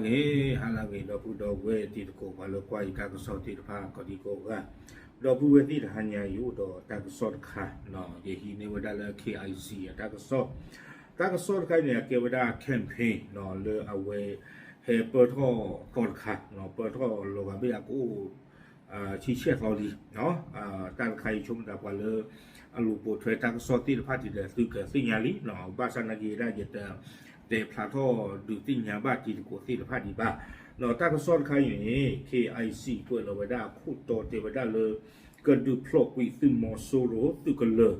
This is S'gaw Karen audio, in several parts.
ဟါလၢအဂ့ၤ ဒီပုၢ်ဒီဝဲၢ်တံၤသကိး ပှၤလၢကွၢ်ယတၢ်ကစီၣ်သ့ၣ်တဖၣ် ကိးဒံကိးဂၤ, ဒီပုၢ်ဝဲၢ်သ့ၣ်တဟါညါအံၤ အိၣ်ဒီးတၢ်ကစီၣ်တခါ, ယဟံးန့ၢ်ဝဲဒၣ်လၢ ခ့ၣ်အံၣ်စံၣ် အတၢ်ကစီၣ်, တၢ်ကစီၣ်တခါအံၤန့ၣ် အကဲဝဲဒၣ် campaign လၢအဝဲဟဲပၢၢ်ထီၣ်သီတခါ, ပၢၢ်ထီၣ်လီၤဂာ်ဘၣ်အကအိၣ် ဆံဆဲၣ်သီလံ. တၢ်တခါအံၤ ယဆိကမိၣ်သးပှၤလၢ အလူၤပိာ်ထွဲတၢ်ကစီၣ်သ့ၣ်တဖၣ်ဒံးဒီး သုကသ့ၣ်ညါလံ, ဘၣ်ဆၣ်နာ်က့ဒၣ် ယတတဲဖျါထီၣ်ဒုးသ့ၣ်ညါဘၣ်တံၤသကိးသ့ၣ်တဖၣ်ဒံးဘၣ်. တၢ်ကစီၣ်တခါအံၤန့ၣ် ခ့ၣ်အံၣ်စံၣ် ကွဲးလီၤဝဲဒၣ်အခိၣ်တီတဲဝဲဒၣ်လၢ ကဒုးဖျိးကွံာ်သုးမီၤစိရိၤသုးကလၢၤ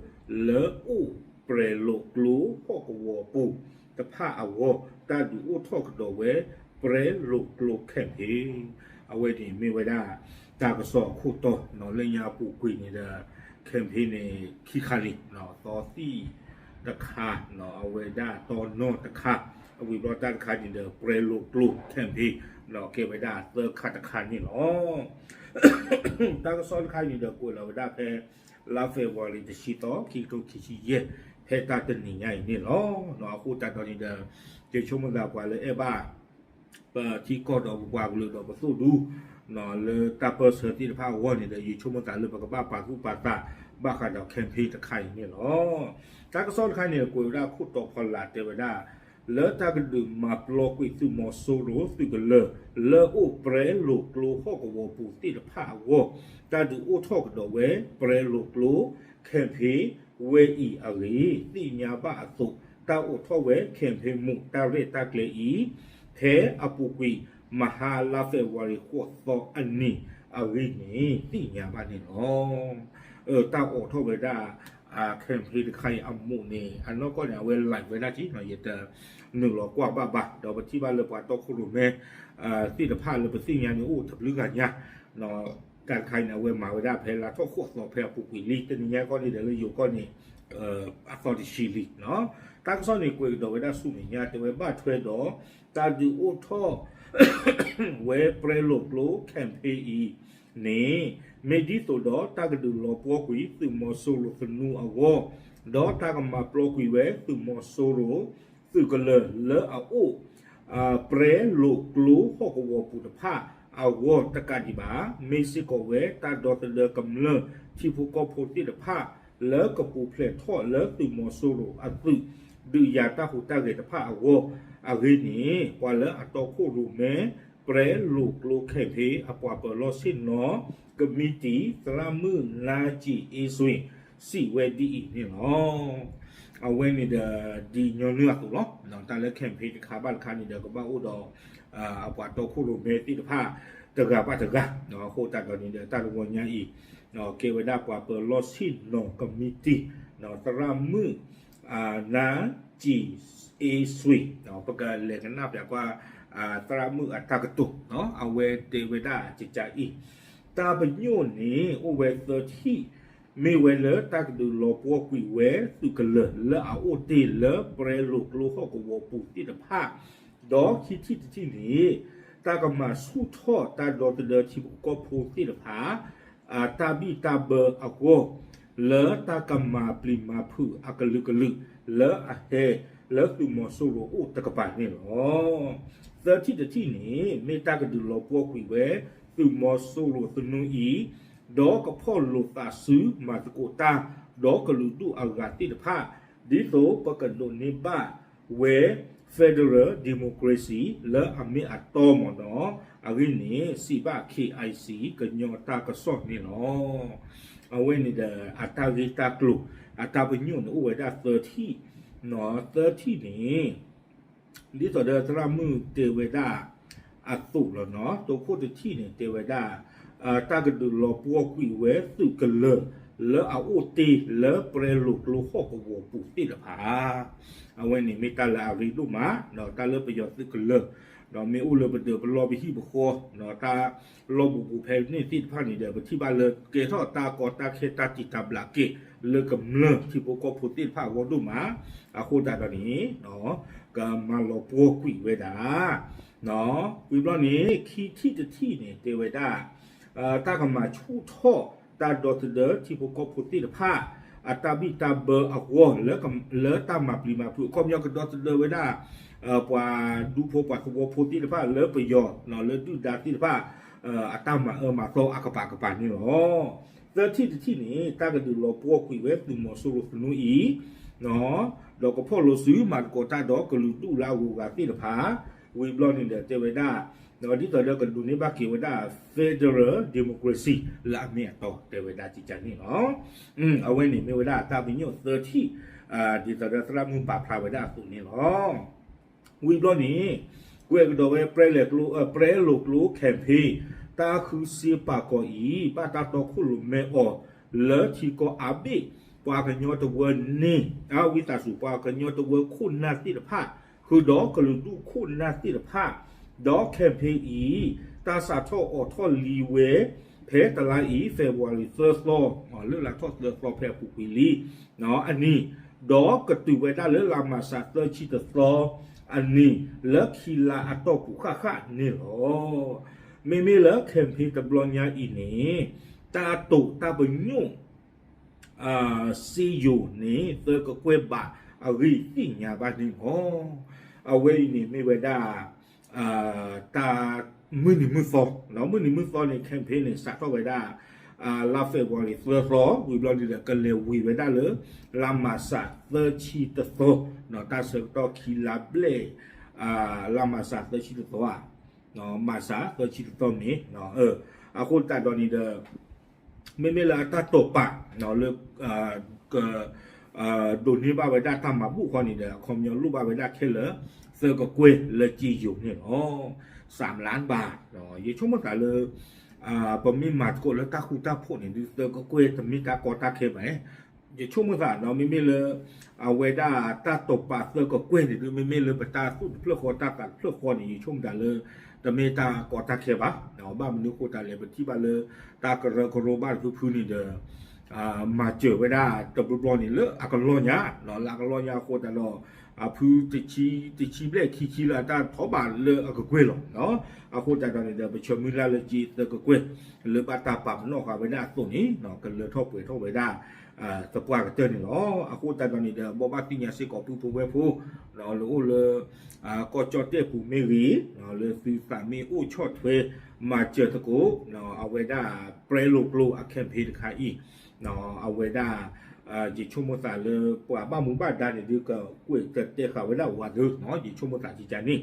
လၢအိၣ်ပြဲၤလိာ်ကျိဟီၣ်ကဝီၤပူၤတဖၣ်အဂီၢ် တၢ်ဒုးအိၣ်ထီၣ်ကဒီးဝဲ ပြဲၤလိာ်ကျိ campaign အဝဲန့ၣ်မ့ၢ်ဝဲဒၣ် တၢ်ကစီၣ်အခိၣ်တီ, လၢညါအပူၤကွံာ်န့ၣ်ဒီး campaign န့ၣ် ခံခါလံ, သီသံၣ်တခါ, အဝဲဒၣ်တီနီၢ်တခါ, အဝံၤဘျီတၢ်တခါန့ၣ်ဒီး ပြဲၤလိာ်ကျိ campaign ကဲဝဲဒၣ်သၢခါတခါန့ၣ်လီၤ. တၢ်ကစီၣ်တခါအံၤန့ၣ်ဒီး ကွဲးလီၤဝဲဒၣ်ဖဲ လါ February တဆံသီ ခံကထိခံဆံယဲၢ် ဖဲတၢ်တနံၤညါအံၤန့ၣ်လီၤ. အဃိသတးဒီးန့ၣ်ဒီး ယဆိကမိၣ်သးပှၤလၢအဲၣ်ဘၣ် ပထံကီၢ်ဒီးပပှၤကလုာ်ဒီးပသိၣ်ဒူ လၢတၢ်ပၢၢ်ဆၢသ့ၣ်တဖၣ်အဂီၢ်န့ၣ်ဒီး ယဆိကမိၣ်သးလၢပကဘၣ်ပာ်သူၣ်ပာ်သး ဘၣ်ဃးဒီး campaign တခါအံၤန့ၣ်လီၤ. တၢ်ကစီၣ်တခါန့ၣ် ကွဲးဝဲဒၣ်ခိၣ်တီဖီလာ်တဲဝဲဒၣ် လၢတၢ်ကဒုးမၤပျီကွံာ်သုးမီၤစိရိၤသုးကလၢၤ လၢအိၣ်ပြဲၤလိာ်ကျိဟီၣ်ကဝီၤပူၤသ့ၣ်တဖၣ်အဂီၢ် တၢ်ဒုးအိၣ်ထီၣ်ကဒီးဝဲ ပြဲၤလိာ်ကျိ campaign ဝဲအံၤအဂ့ၢ် သ့ၣ်ညါဘၣ်အသိး တၢ်အိးထီၣ်ဝဲ campaign မူးတၢ်ရဲၣ်တၢ်ကျဲၤအံၤ ဖဲအပူၤကွံာ် မဟါလါ February ဃိးသီအနံၤအဂ့ၢ်န့ၣ် သ့ၣ်ညါဘၣ်န့ၣ်လီၤ. တၢ်အိးထီၣ်ဝဲဒၣ် campaign တခါအံၤအမူးန့ၣ် အနီၢ်ကီၢ်န့ၣ် အဝဲ live ဝဲဒၣ်က့ၤ ယတနုာ်လီၤကွၢ်ဘၣ်ဘၣ် ဒီးပထံၣ်ဘၣ်လၢပှၤတီခိၣ်ရိၣ်မဲ သ့ၣ်တဖၣ်လၢပသ့ၣ်ညါန့ၣ် အိၣ်တဘျုးဂၤညါ တၢ်တခါအံၤန့ၣ် အဝဲမၤဝဲဒၣ်ဖဲလါထီၣ်ဃိးသီ ဖဲအပူၤကွံာ်လံ တနံၤညါကီၢ်န့ၣ်ဒီးလၢယိၤကီၢ်န့ၣ် အသီတဆံလံ. တၢ်ကစီၣ်န့ၣ် ကွဲးကဒီးဝဲဒၣ်ဆူမဲာ်ညါ တဲဝဲဘၣ်ထွဲဒီး တၢ်ဒုးအိၣ်ထီၣ် ဝဲပြဲၤလိာ်ကျိ campaign အံၤန့ၣ် မ့ၢ်ဒ်သိးဒီးတၢ်ကဒုးလီၤပှီၢ်ကွံာ်သုးမီၤစိရိၤသနူအဂီၢ် ဒီးတၢ်ကမၤပျီကွံာ်ဝဲသုးမီၤစိရိၤ သုးကလၢၤလၢအအိၣ် ပြဲၤလိာ်ကျိဟီၣ်ကဝီၤပူၤတဖၣ်အဂီၢ်တကးဒံးဘၣ် မ့ၢ်စ့ၢ်ကီးဝဲတၢ်ဒီသဒၢကမျၢၢ်ထံဖိကီၢ်ဖိသ့ၣ်တဖၣ် လၢကပူၤဖျဲးထီၣ်လၢသုးမီၤစိရိၤအသုး ဒုးယၤတၢ်ဟူးတၢ်ဂဲၤတဖၣ်အဂီၢ်အဂ့ၢ်န့ၣ် ပှၤလၢအတီခိၣ်ရိၣ်မဲ ပြဲၤလိာ်ကျိ campaign အပှၤပၢၤလီၢ်ဆ့ၣ်နီၤ ကမံးတံာ် သရၣ်မုၣ်နါစံၣ်အ့စွ့ စံးဝဲဒ်အံၤန့ၣ်လီၤ. အဝဲန့ၣ်ဒီး ဒ်ညီနုၢ်အသိးလီၤ. တၢ်လၢ campaign တခါဘၣ်တခါန့ၣ်ဒီး ကဘၣ်အိၣ်ဒီး အပှၤတီခိၣ်ရိၣ်မဲသ့ၣ်တဖၣ် တဂၤဘၣ်တဂၤ အဃိသတးဒီးန့ၣ်ဒီး တၢ်တဝီညါအံၤ ကဲဝဲဒၣ်ပှၤပၢၤလီၢ်ဆ့ၣ်နီၤကမံးတံာ် သရၣ်မုၣ် နါစံၣ်အ့စွ့ ပကလဲၤကနၣ်ပျးကွၢ် သရၣ်မုၣ်အတၢ်ကတိၤ အဝဲတဲဝဲဒၣ်ကကးအံၤ တၢ်ပညိၣ်န့ၣ် အိၣ်ဝဲသၢထံၣ် မ့ၢ်ဝဲလၢတၢ်ကဒုးလီၤပှီၢ်ကွံာ်ဝဲသုးကလၢၤလၢအအိၣ်တ့ၢ်လၢပြဲၤလိာ်ကျိဟီၣ်ကဝီၤပူၤသ့ၣ်တဖၣ် ဒီးခံထံၣ်တထံၣ်န့ၣ် တၢ်ကမၤဆူၣ်ထီၣ်တၢ်ဒီသဒၢထံဖိကီၢ်ဖိသ့ၣ်တဖၣ် တၢ်ဘံၣ်တၢ်ဘၢအဂီၢ် လၢတၢ်ကမၤပျံၤမၤဖုးအကလုာ်ကလုာ် လၢအဟဲလၢသုးမီၤစိရိၤအိၣ်တကပၤန့ၣ်လီၤ. သၢထံၣ်တထံၣ်န့ၣ် မ့ၢ်တၢ်ကဒုးလီၤပှီၢ်ကွံာ်ဝဲ သုးမီၤစိရိၤသနူအံၤ ဒီးကဖီၣ်လိာ်သးဆူမၤသကိးတၢ် ဒီးကလုာ်ဒူၣ်အဂၤသ့ၣ်တဖၣ် ဒ်သိးပကဒိးန့ၢ်ဘၣ်ဝဲ federal democracy လၢအမ့ၢ်အတီမ့ၢ်နီၤ အဂ့ၢ်န့ၣ် စံးဘၣ် ခ့ၣ်အံၣ်စံၣ် ကညီတၢ်ကစီၣ်န့ၣ်လီၤ. အဝဲန့ၣ်ဒီး အတၢ်ဂ့ၢ်တၢ်ကျိၤ အတၢ်ပညိၣ်န့ၣ်အိၣ်ဝဲဒၣ်သၢထံၣ်, သၢထံၣ်န့ၣ် ဒ်သိးဒီးသရၣ်မုၣ်တဲဝဲဒၣ်အသိးလီၤနီၤ တိခိၣ်တထံၣ်န့ၣ် တဲဝဲဒၣ် တၢ်ကဒုးလီၤပှီၢ်ကွံာ်ဝဲသုးကလၢၤ လၢအအိၣ်တ့ၢ်လၢပြဲၤလိာ်ကျိဟီၣ်ကဝီၤပူၤသ့ၣ်တဖၣ် အဝဲန့ၣ်မ့ၢ်တၢ်လၢအရ့ဒိၣ်မး ဒီးတၢ်လၢပယီၤသုးကလၢၤ ဒီးမ့ၢ်အိၣ်လၢပဒၢးပလီၢ်ပဟံၣ်ပဃီ တၢ်လီၢ်ဘူးဘူးဖဲန့ၣ်သ့ၣ်တဖၣ်န့ၣ်ဒီး ပထံၣ်ဘၣ်လၢကဲထီၣ်တၢ်ကီတၢ်ခဲတၢ်တံာ်တၢ်ဘျးက့ၤ လၢကမျၢၢ်ထံဖိကီၢ်ဖိသ့ၣ်တဖၣ်အဂီၢ်ဒိၣ်မး အဃိသတးဒီးန့ၣ် ကမၤလီၤပှီၢ်ကွံာ်ဝဲဒၣ် ဝံၤဘျီန့ၣ် ခံထံၣ်တထံၣ်န့ၣ် တဲဝဲဒၣ် တၢ်ကမၤဆူၣ်ထီၣ်တၢ်ဒီသဒၢထံဖိကီၢ်ဖိသ့ၣ်တဖၣ် အတၢ်ဘံၣ်တၢ်ဘၢအဂီၢ် လၢတၢ်မၤပျံၤမၤဖုး အခီပညီကဒီသဒၢဝဲဒၣ် ပှၤဒူဖိပှၤသဝီဖိသ့ၣ်တဖၣ်လၢပယီၤ လၢဒုၣ်ဒါသ့ၣ်တဖၣ် အတၢ်မၤအၢမၤသီအကပၤကပၤန့ၣ်လီၤ. သၢထံၣ်တထံၣ်န့ၣ် တၢ်ကဒုးလီၤပှီၢ်ကွံာ်ဝဲသုးမီၤစိရိၤသနူအံၤ ဒီးကဖီၣ်လိာ်စုမၤသကိးတၢ်ဒီးကလုာ်ဒူၣ်လၢအဂုၤအဂၤသ့ၣ်တဖၣ် ဝံၤဘျီန့ၣ်ဒီးတဲဝဲဒၣ် ဒ်သိးဒီးကဒိးန့ၢ်ဘၣ်က့ၤဝဲဒၣ် federal democracy လၢအမ့ၢ်အတီတဲဝဲဒၣ်ကကန့ၣ်လီၤ. အဝဲန့ၣ်မ့ၢ်ဝဲဒၣ်တၢ်ပညိၣ်သၢထံၣ် ဒ်သိးဒီးသရၣ်မုၣ်ပာ်ဖျါဝဲဒၣ်အသိးန့ၣ်လီၤ. ဝံၤဘျီန့ၣ် ကွဲးကဒီးဝဲ ပြဲလိာ်ကျိ ပြဲလိာ်ကျိ campaign တၢ်ဃုစ့ပာ်ကီၤအံၤ ဘၣ်တၢ်တီခိၣ်ရိၣ်မဲအီၤ လၢထံကီၢ်အါဘ့ၣ် ပှၤကညီတဝၢန့ၣ် အဝံသးစူၤ ပှၤကညီတဝၢခိၣ်နၢ်သ့ၣ်တဖၣ် ဃုာ်ဒီးကလုာ်ဒူၣ်ခိၣ်နၢ်သ့ၣ်တဖၣ် ဒီး campaign အံၤ တၢ်စးထီၣ်အိးထီၣ်လံဝဲ ဖဲတလါအံၤ February သၢသီ လၢလါထီၣ်သၢသီဖဲအပူၤကွံာ်လံအနံၤ ဒီးကတုၤဝဲဒၣ်လၢလါမၢ်ၡးသၢဆံတသီအနံၤ လၢခံလါအတီၢ်ပူၤဃၣ်ဃၣ်န့ၣ်လီၤ. မ့မ့ၢ်လၢ campaign တဘျီညါအံၤန့ၣ် တၢ်တိာ်တၢ်ပညိၣ် စ့ယိၤန့ၣ် သၢကကွဲၢ်ဘးအဂ့ၢ်သ့ၣ်ညါဘၣ်န့ၣ်လီၤ. အဝဲအံၤန့ၣ်မ့ၢ်ဝဲဒၣ် တၢ်မုၢ်နံၤမုၢ်သီ, မုၢ်နံၤမုၢ်သီန့ၣ် campaign န့ၣ် စးထီၣ်ဝဲဒၣ် လါ February သၢသီ ဝံၤဘျီန့ၣ်ဒီး ကလဲၤဝံၤဝဲဒၣ်လၢ လါမၢ်ၡးသၢဆံတသီ, တၢ်ဆၢကတီၢ်ခံလါဘျဲၣ် လါမၢ်ၡးသၢဆံတသီဧါ, မၢ်ၡးသၢဆံတသီမ့ၢ် အဃိသတးဒီးန့ၣ်ဒီး မ့မ့ၢ်လၢအတၢ်တိာ်ပာ်လၢ က ဒိးန့ၢ်ဘၣ်ဝဲဒၣ်တၢ်မၤဘူၣ်ဃီန့ၣ်ဒီး အခီပညီလိၣ်ဘၣ်ဝဲဒၣ်ခဲလၢာ် သၢကကွဲၢ်လၢစ့ယိၤန့ၣ်လီၤ. စးလါဘၣ်, ယဆိကမိၣ်သးလၢ ပမ့ၢ်မၤသကိးလၢတၢ်ဃူတၢ်ဖိးန့ၣ်ဒုး သၢကကွဲၢ်တမ့ၢ်တၢ်ကီတၢ်ခဲဘၣ်. ယဆိကမိၣ်သးဒီး မ့မ့ၢ်လၢ အဝဲဒၣ်တၢ်တိာ်ပာ်သၢကကွဲၢ်န့ၣ်ဒုး မ့မ့ၢ်လၢပတၢ်သူၣ်တဖျၢၣ်ဃီတၢ်သးတဖျၢၣ်ဃီန့ၣ် ယဆိကမိၣ်သးလၢ တမ့ၢ်တၢ်ကီတၢ်ခဲဘၣ်. ဘၣ်မနုၤအဃိသတးလဲၣ် ပထံၣ်ဘၣ်လၢ တၢ်ကရၢကရိဘၣ်တဖုဖုန့ၣ်ဒီး မၤစၢၤဝဲဒၣ်တဘျီဘျီန့ၣ် လၢအကလီၢ်ညါ, လၢအကလီၢ်ညါအဃိသတးဒီး အဖုတဆံ တဆံဘျဲၣ်ခံဆံလၢအတၢ်ထီၣ်ဘးလၢအကကွဲၢ်လီၤ. အဃိသတးဒီးန့ၣ်ဒီး ပဆၢမုၢ်လၢ်လၢက့သၢကကွဲၢ် လၢဘၣ်တၢ်ပာ်ပနီၣ်ဃာ်ဝဲဒၣ်အသိးန့ၣ် ကလၢထီၣ်ပှဲၤထီၣ်ဝဲဒၣ် သပှၢ်ကတၢၢ်န့ၣ်လီၤ. အဃိသတးဒီးန့ၣ်ဒီး ဘိးဘၣ်သ့ၣ်ညါစ့ၢ်ကီးပုၢ်ဖိဝဲၢ်ဖိ လၢအိၣ်လၢ ကီၢ်ကၠီၣ်တဲၣ်ပူၤမ့ၢ်ဂ့ၤ, လၢသုသးမ့ၢ်အိၣ်ဆီၣ်ထွဲ မၤစၢၤသကိး အဝဲဒၣ် ပြဲလိာ်ကျိ အ campaign တခါအံၤ အဝဲဒၣ် ယဆိကမိၣ်သးလၢပှၤဘၣ်မူဘၣ်ဒါန့ၣ်ဒုး ကကွဲးတတဲဃာ်ဝဲဒၣ်ဝးသ့, ယဆိကမိၣ်သးကကန့ၣ်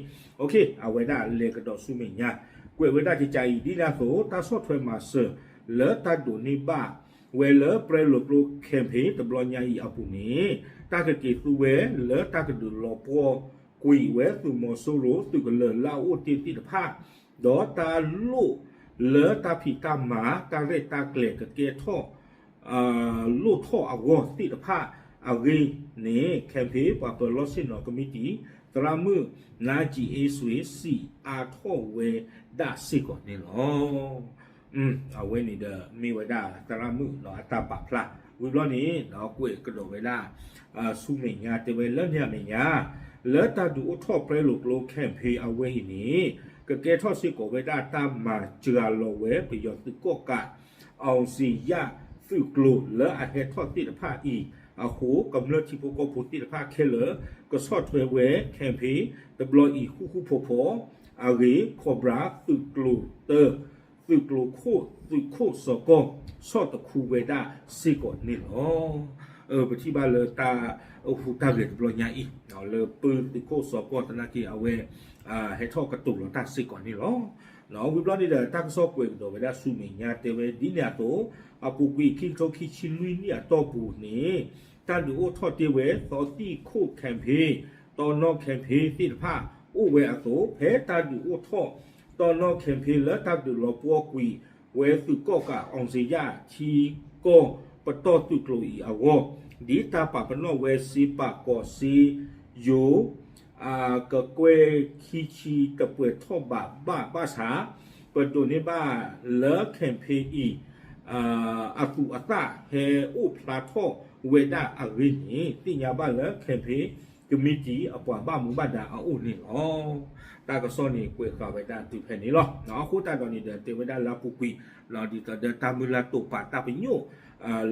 အဝဲဒၣ်လဲၤကဒီးဆူမဲာ်ညါ ကွဲးဝဲဒၣ်ကကအံၤ ဒ်န့ၣ်အသိး တၢ်ဆီၣ်ထွဲမၤစၢၤ လၢတၢ်ဒိးန့ၢ်ဘၣ်ဝဲလၢ ပြဲလိာ်ကျိ campaign တဘျီညါအံၤအပူၤန့ၣ် တၢ်ကက့ၤသူဝဲလၢတၢ်ကဒုးလီၤပှီၢ်ကွံာ်ဝဲသုးမီၤစိရိၤ သုးကလၢၤလၢအအိၣ်တ့ၢ်သ့ၣ်တဖၣ် ဒီးတၢ်လိၣ်လၢတၢ်ဖံးတၢ်မၤ တၢ်ရဲၣ်တၢ်ကျဲၤကကဲထီၣ် လိၣ်ထီၣ်အဂီၢ်သ့ၣ်တဖၣ်အဂ့ၢ်န့ၣ် campaign ပှၤပၢၤလီၢ်ဆ့ၣ်နီၤကမံးတံာ် သရၣ်မုၣ် နါကံအ့စွ့ၤ စံးအါထီၣ်ဝဲဒၣ်စ့ၢ်ကီးန့ၣ်လီၤ. အဝဲန့ၣ်ဒီးမ့ၢ်ဝဲဒၣ်သရၣ်မုၣ်အတၢ်ပာ်ဖျါ ဝံၤဘျီန့ၣ် ကွဲးကဒီးဝဲဒၣ် ဆူမဲာ်ညါတဲဝဲလၢန့ၣ်အမဲာ်ညါ လၢတၢ်ဒုးအိၣ်ထီၣ်ပြဲလိာ်ကျိ campaign အဝဲအံၤန့ၣ် ကကဲထီၣ်စ့ၢ်ကီးဝဲဒၣ်တၢ်မၤစှၤလီၤဝဲပယီၤသုးကီၣ်ကး အောင်ဇေယျ သုးကျိၤလၢအဟဲထီၣ်သ့ၣ်တဖၣ်အံၤ အဃိ ကမျၢၢ်ထံဖိကီၢ်ဖိသ့ၣ်တဖၣ်ခဲလၢာ် ကဆီၣ်ထွဲဝဲ campaign တဘျီအံၤဃူဃူဖိးဖိးအဂ့ၢ် Cobra သုးကျိၤတၢ သုးကျိၤခိၣ် သုးခိၣ်စီၤကီၢ် ဆီၣ်တခူဝဲဒၣ်စ့ၢ်ကီးန့ၣ်လီၤ. ပထံၣ်ဘၣ်လၢတၢ်အိၣ်ဟူးတၢ်ဂဲၤတဘျီညါအံၤ လၢပုၢ်သုးခိၣ်စီၤကီၢ်သနာ်က့ အဝဲ ဟဲထီၣ်ကတိၤလီၤတၢ်စ့ၢ်ကီးန့ၣ်လီၤ. ဝံၤဘျီန့ၣ်ဒီး တၢ်ကစီၣ်ကွဲးကဒီးဝဲဒၣ်ဆူမဲာ်ညါတဲဝဲဒ်န့ၣ်အသိး အပူၤကွံာ်ခံကထိခံဆံလွံၢ်နံၣ်အတီၢ်ပူၤန့ၣ် တၢ်ဒုးအိၣ်ထီၣ်တ့ၢ်ဝဲ သီသံၣ်ခိၣ် campaign တီနီၣ် campaign သ့ၣ်တဖၣ်အိၣ်ဝဲအသိး ဖဲတၢ်ဒုးအိၣ်ထီၣ် တီနီၣ် campaign လၢတၢ်ဒုးလီၤပှီၢ်ကွံာ်ဝဲသုးကီၣ်ကး အောင်ဇေယျ ထံကီၢ်ပတီၢ်သုးကျိၤအံၤအဂီၢ် ဒ်တၢ်ပာ်ပနီၣ်ဝဲစ့ပာ်ကီၤစ့ယိၤ ကကွဲၢ်ခံဆံတပှဲၤထီၣ်ဘးဘၣ်ဘၣ်ဆၣ် ပဒိးန့ၢ်ဘၣ်လၢ campaign အံၤ အသူးအသ့ၣ်ဟဲအိၣ်ဖျါထီၣ်ဝဲဒၣ်အဂ့ၢ်န့ၣ် သ့ၣ်ညါဘၣ်လၢ campaign ကမံးတံာ်အပှၤဘၣ်မူဘၣ်ဒါအအိၣ်န့ၣ်လီၤ. တၢ်ကစီၣ်န့ၣ်ကွဲးဃာ်ဝဲဒၣ်တုၤဖဲန့ၣ်လီၤ. အဃိသတးဒီးန့ၣ်ဒီး တဲဝဲဒၣ်လၢအပူၤကွံာ် ဒ်သိးဒီးတၢ်မုၢ်လၢ်တိာ်ပာ်တၢ်ပညိၣ်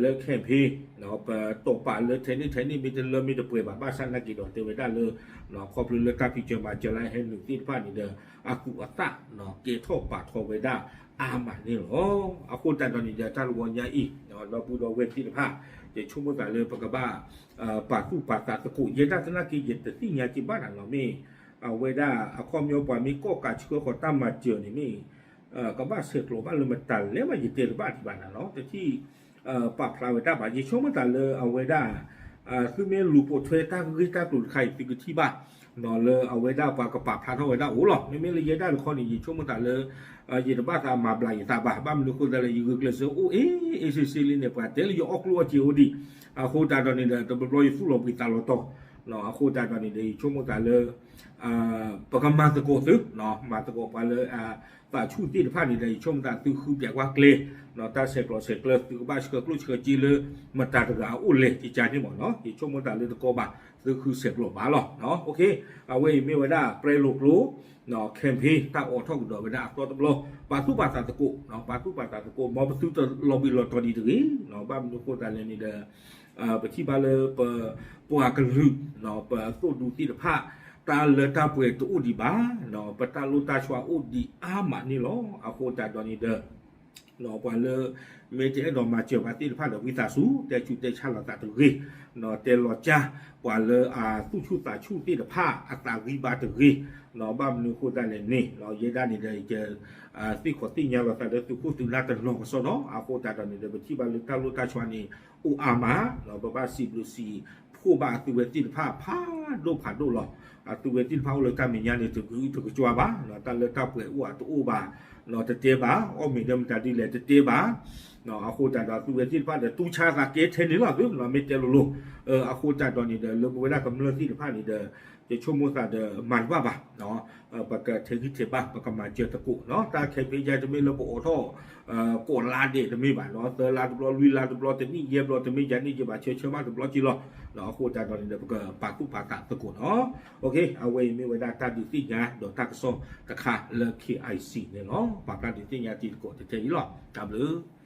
လၢ campaign ပတီၢ်ပာ်လၢထဲန့ၣ်ထဲန့ၣ် မ့ၢ်တလၢမ့ၢ်တပှဲၤဘၣ် ဘၣ်ဆၣ်နာ်က့ဒီးတဲဝဲဒၣ်လၢ ခီဖျိလၢတၢ်ဖံးစၢၤမၤစၢၤလၢအဟဲနုာ်သ့ၣ်တဖၣ်န့ၣ်ဒီး အသူၣ်အသးကဲထီၣ်ပာ်ထီၣ်ဝဲဒၣ်အါမးန့ၣ်လီၤ. အဃိသတးဒီးန့ၣ်ဒီး တၢ်လီၤဝီညါအံၤ ဒီပုၢ်ဒီဝဲၢ်သ့ၣ်တဖၣ် ယဆိကမိၣ်သးလၢပကဘၣ် ပာ်သူၣ်ပာ်သးသကိး ယဲဒၣ်သနာ်က့ ယတသ့ၣ်ညါက့ၤဘၣ်နၤလီၤ မ့ၢ် အဝဲဒၣ်အခီပညီပှၤမ့ၢ်ကီၢ်ကးဆှၢဃီၤတၢ်မၤစၢၤန့ၣ်မ့ၢ် ကဘၣ်ဆဲးကျိးဘၣ်လၢမတၤလဲၣ်မး ယတဲတဘၣ်ဒံးဘၣ်နၤလီၤ. တထံၣ် ပာ်ဖျါဝဲဒၣ်ဘၣ် ယဆိကမိၣ်သးလၢအဝဲဒၣ် သုမ့ၢ်လူၤပိာ်ထွဲတၢ်ဂ့ၢ်တၢ်ကျိၤတခါအံၤ သုကထံၣ်ဘၣ် လၢအဝဲဒၣ်ပှၤကပာ်ဖျါထီၣ်ဝဲဒၣ်အိၣ်လီၤ. မ့မ့ၢ်လၢယဲဒၣ်တခီန့ၣ် ယဆိကမိၣ်သးလၢ ယတဘၣ်သးမၤဘျးယသးဘၣ် ဘၣ်မနုၤအဃိသတးလဲၣ် ယဂုာ်ကျဲးစၢးအိၣ်အ့ၣ်အ့ၣ်ဆ့ဆ့လံန့ၣ် ပှၤတဲလၢယအီၣ်ကျိၣ်အီၣ်စ့အိၣ်ဒံး အဃိသတးဒီးန့ၣ်ဒီး တဘျီဘျီယသူၣ်လီၤဘှံးသးလီၤတီၤ အဃိသတးဒီးန့ၣ်ဒီး ယဆိကမိၣ်သးလၢ ပကမၤသကိးသု မၤသကိးပှၤလၢ သးဆူၣ်သ့ၣ်တဖၣ်န့ၣ်ဒီး ယဆိကမိၣ်သးသုဃုပျးကွၢ်ကျဲ တၢ်ဆဲးကျိးဆဲးကျၢ သုကဘၣ်ဆှၢကျိၣ်ဆှၢစ့လၢ မတၤတဂၤအအိၣ်လဲၣ် ကကါန့ၣ်မ့ၢ်နီၤ ယဆိကမိၣ်သးလၢတကီဘၣ် သုဃုဆဲးကျိးဘၣ်လီၤ. အဝဲအံၤမ့ၢ်ဝဲဒၣ် ပြဲလိာ်ကျိ campaign တၢ်အိးထီၣ်ကဒီးဝဲဒၣ်အသီတဘျီ ပာ်သူၣ်ပာ်သးသကိး ပာ်သူၣ်ပာ်သးသကိး မ်ပသုတလီၤဘှံးလီၤတီၤဒံးတဂ့ၤ ဘၣ်မနုၤအဃိသတးလဲၣ်န့ၣ်ဒီး ပထံၣ်ဘၣ်လၢပ ပှၤကလုာ် ပသိၣ်ဒူသ့ၣ်တဖၣ် တၢ်လၢတၢ်ပှဲၤတအိၣ်ဒံးဘၣ် ပတၢ်လိၣ်တၢ်ဆှါအိၣ်ဒံးအါမးန့ၣ်လီၤ. အဃိသတးဒီးန့ၣ်ဒီး ပှၤလၢ မ့ၢ်တအဲၣ်ဒိးမၤစၢၤဘၣ်သ့ၣ်တဖၣ်ဒီး ဝံသးစူၤ တဲဆူးတဲဆါလိာ်သးတဂ့ၤ တဲလီၤကၢ် ပှၤလၢအသူၣ်ဆူၣ်သးဆူၣ်သ့ၣ်တဖၣ် အသးဂံၢ်ဘါတဂ့ၤ ဘၣ်မနုၤအဃိသတးလဲၣ်န့ၣ် ယဲဒၣ်န့ၣ်ဒီး ယက သ့ၣ်ခီၣ်သ့ၣ်ညါလိာ်သးလၢသုးခိၣ်သုးနၢ်တနီၤကစီဒီ အဃိသတးဒီးန့ၣ်ဒီး ပထံၣ်ဘၣ်လၢတၢ်လိၣ်တၢ်ဆှါန့ၣ် အိၣ်အါမး ပဘၣ်စံးဘျုးစံးဖှိၣ်ဘၣ်အသုဝဲသ့ၣ်တဖၣ်ဖးဒိၣ်ဖးဒိၣ်လီၤ. အသုဝဲသ့ၣ်တဖၣ်အိၣ်လၢတၢ်မဲာ်ညါန့ၣ် တကဟုတကစွါဘၣ် တၢ်လၢတၢ်ပှဲၤအိၣ်အတအိၣ်ဘၣ် တတဲဘၣ် အီၣ်မ့ၤဒီးမတၤဒ်လဲၣ်တတဲဘၣ် အဃိသတးဒီးသုဝဲသ့ၣ်တဖၣ်ဒီး တူၢ်ဆါသးကဲထဲန့ၣ်လီၤ သုမ့ၢ်တဲလိၤလိၤ အဃိသတးဒီးန့ၣ်ဒီး လၢပဝဲဒၣ်ကမျၢၢ်သ့ၣ်တဖၣ်န့ၣ်ဒီး ယဆိကမိၣ်သးဒီးမၤတဘၣ်ဘၣ် ပကထဲးဂံၢ်ထဲးဘါ ပကမၤစၢၤသကိး တၢ်ခဲဖဲယါတမ့ၢ်လၢပအိးထီၣ် ကိးလါဒဲးတမ့ၢ်ဘၣ် သၢလါတဘျီ လွံၢ်လါတဘျီ တနံၣ်ယဲၢ်ဘျီ တမ့ၢ်ယၤန့ၣ် ယဘၣ်ဆၢဆၢမးတဘျီက့လီၤ. အဃိသတးဒီးန့ၣ်ဒီး ပကပာ်သူၣ်ပာ်သးသကိးနီၤ အဝဲအံၤမ့ၢ်ဝဲဒၣ်တၢ်ဒုးသ့ၣ်ညါဒီးတၢ်ကစီၣ်တခါလၢ KIC န့ၣ်လီၤ. ပာ်ဖျါဒုးသ့ၣ်ညါတံၤသကိးတထဲအံၤလီၤ. တၢ်ဘျုး